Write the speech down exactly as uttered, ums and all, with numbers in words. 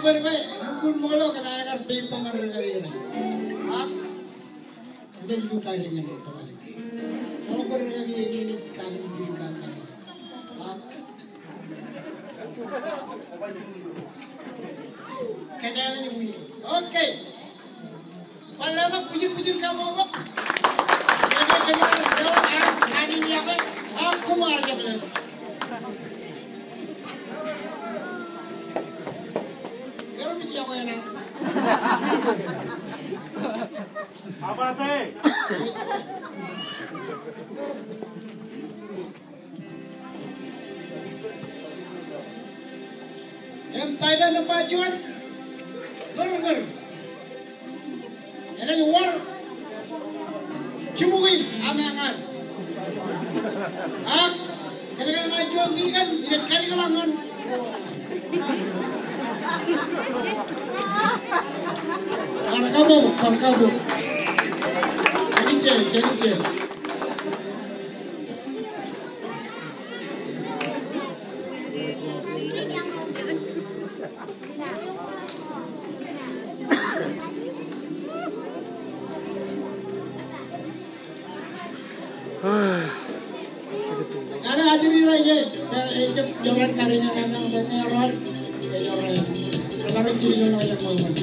Bwe, bwe, lukkuun ṃool eo kōm ar kar peid tok ñan rūkaki rein. Ak, ilo lukkuun rūkaki rein tok ñan rūkaki. Kōn bwe rūkaki rein ej kaki, ej kaki. Ak, kōjeañ ej win. Okay. Bar letok bwijin bwijin kabbokbok. Ej kōjeañ ej letok ak, ak ij yokwe, ak koṃ ar jab letok. Erom ij yokwe eṇ. Abate. Im taitō nōṃba juon, ṃōrṃōr. Enaaj wōr jibukwi aṃ eñaan. Ak kōnke eṃ juon tikōn, inaaj kalikḷọk ñan. Bar kabbokbok, bar kabbokbok. Jān ijjien, jān ijjien. Ñan ajri ro ije, ejab jọkḷọk kariñañ ñan ñan ñan ro, ejab ro. Bar jilkinḷọk ilo ṃool.